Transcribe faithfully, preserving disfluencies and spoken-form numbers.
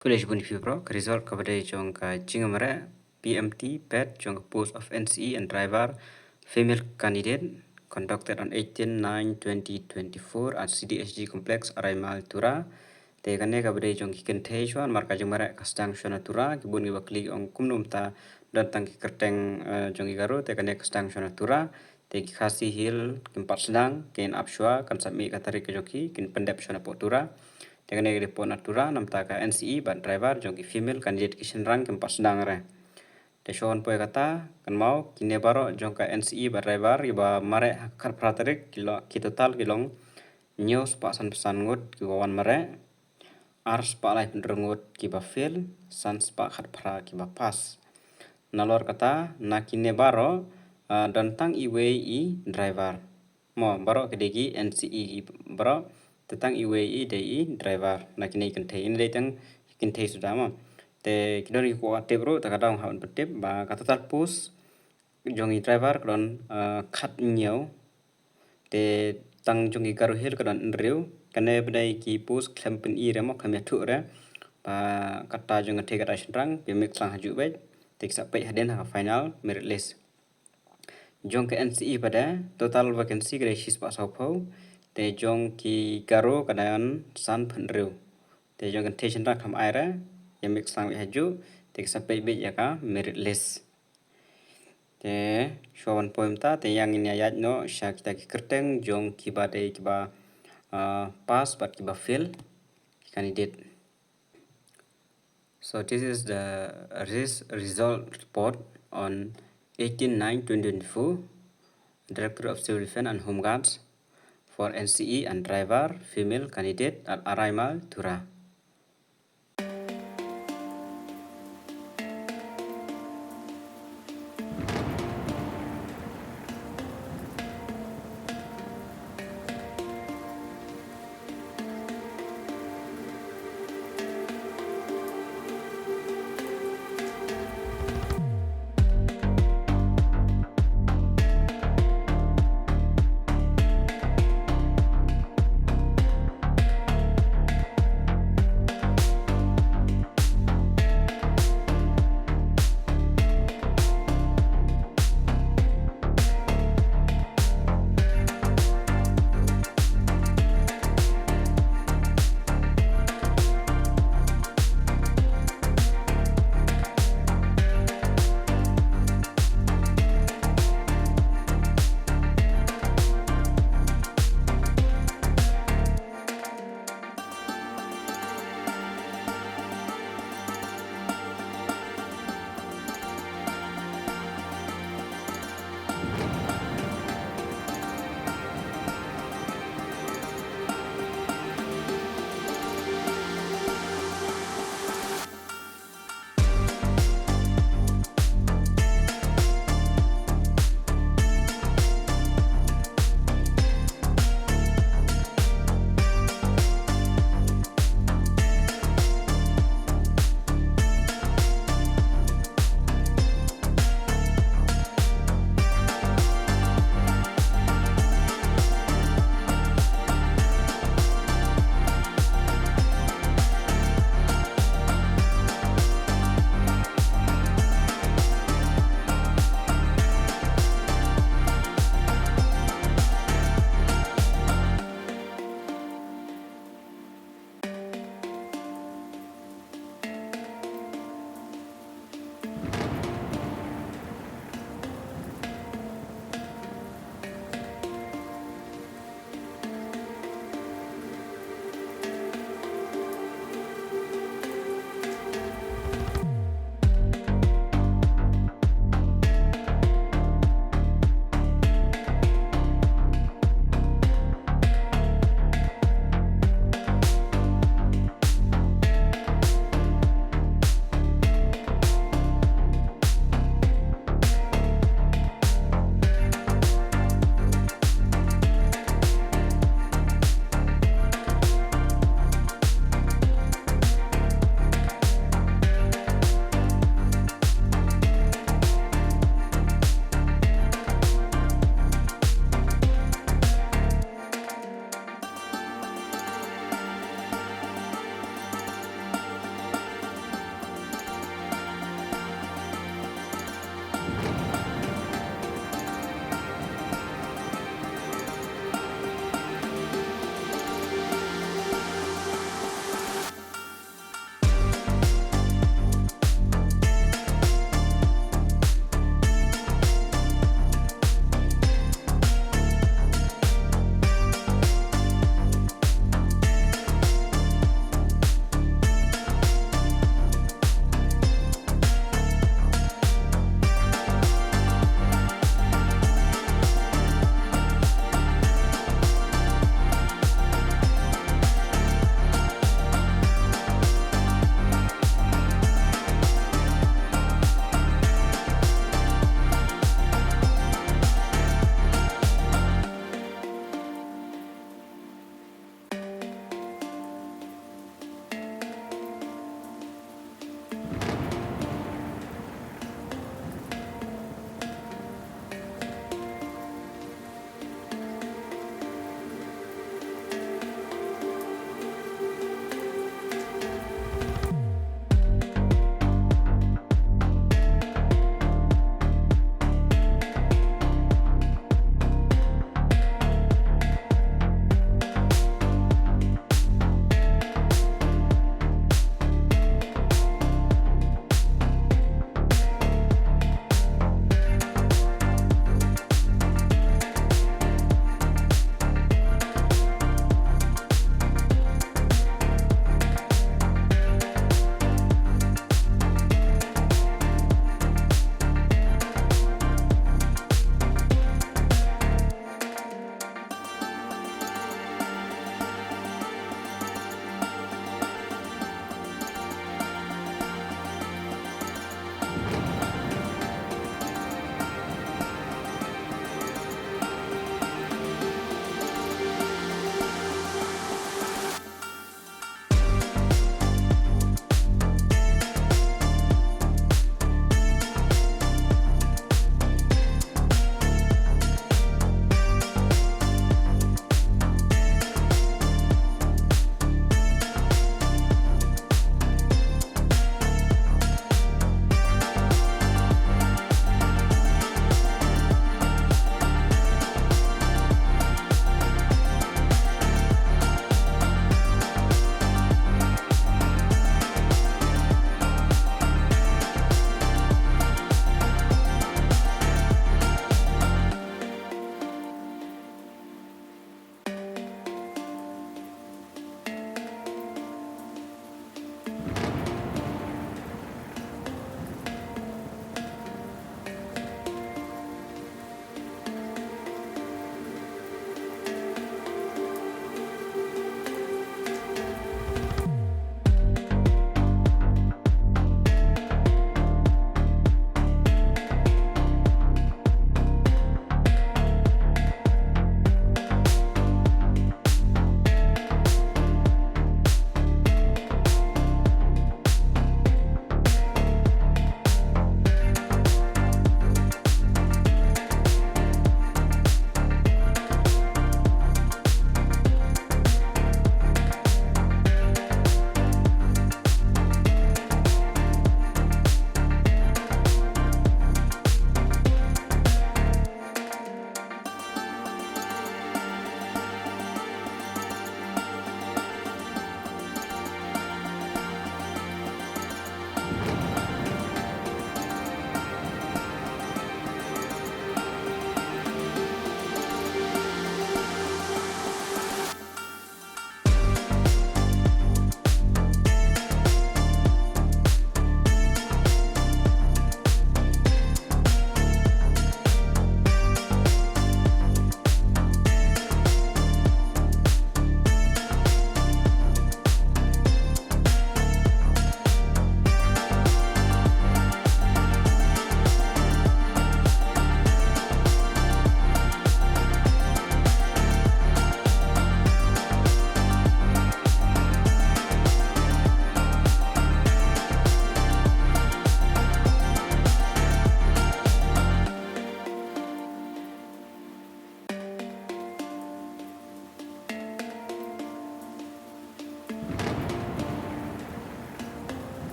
Khublei shibun ïa phi baroh. Ka result kaba dei jong ka jingmareh P M T PET jong ka post of N C E and driver, female candidate, conducted on eighteen nine twenty twenty-four at C D H G complex, Arai Mile, Tura. Te kane kaba dei jong ki kynthei shuwa, namar ka jingmareh ka sdang shuwa na Tura. Ki bun kiba kylli ong kumno mynta don tang ki kyrteng, eh, jong ki Garo, te kane ka sdang shuwa na Tura. Te ki Khasi Hills kim pat sdang, kin ap shuwa, kan sa mih ka tarik ka jong ki, kin pyndep shuwa napoh Tura. Te kane ka dei hapoh na Tura, namar ka N C E bad driver jong ki female candidate ki shynrang kim pat sdang re. Te shuwa ban poi kata, kynmaw, kine baroh jong ka N C E bad driver, kiba mareh ha ka khatphra tarik, ki lo-, ki total ki long hynñiew spah sanphew san ngut kiba wan mareh, ar spah laiphew hynriew ngut kiba fail, san spah khatphra kiba pass. Nalor kata, na kine baroh, ah, don tang iwei i driver. Mo, baroh ki dei ki N C E ki baroh, te tang iwei i dei i driver. Na kine ki kynthei, ine dei tang ki kynthei suda mo. Te ki don ki kwah tip ruh, te ka daw hap ban pyntip ba ka total post jong i driver ka don, ah, khathynñiew. Te tang jong ki Garo Hills ka don hynriew. Kane ba dei ki post khlem pyni re mo, khlem ïathuh re. Ba kata jong ka kynthei kata shynrang, phi mih shuwa hajuh beit. Te ki sa peit hadien ha ka final merit list. Jong ka N C E pat de, total vacancy ka dei shi spah sawphew. Te jong ki Garo ka don sanphew hynriew. Te jong ka kynthei shynrang khlem ai re, ïa mih shuwa hajuh, te ki sa peit beit ïa ka merit list. Te shuwa ban poi mynta, te ïa ngin ïa ïaid noh sha kita ki kyrteng jong kiba dei kiba, ah, pass bad kiba fail, ki candidate. So this is the res-, result report on eighteen nine twenty twenty-four, Director of Civil Defence and Home Guards for N C E and driver, female candidate at Arai Mile, Tura.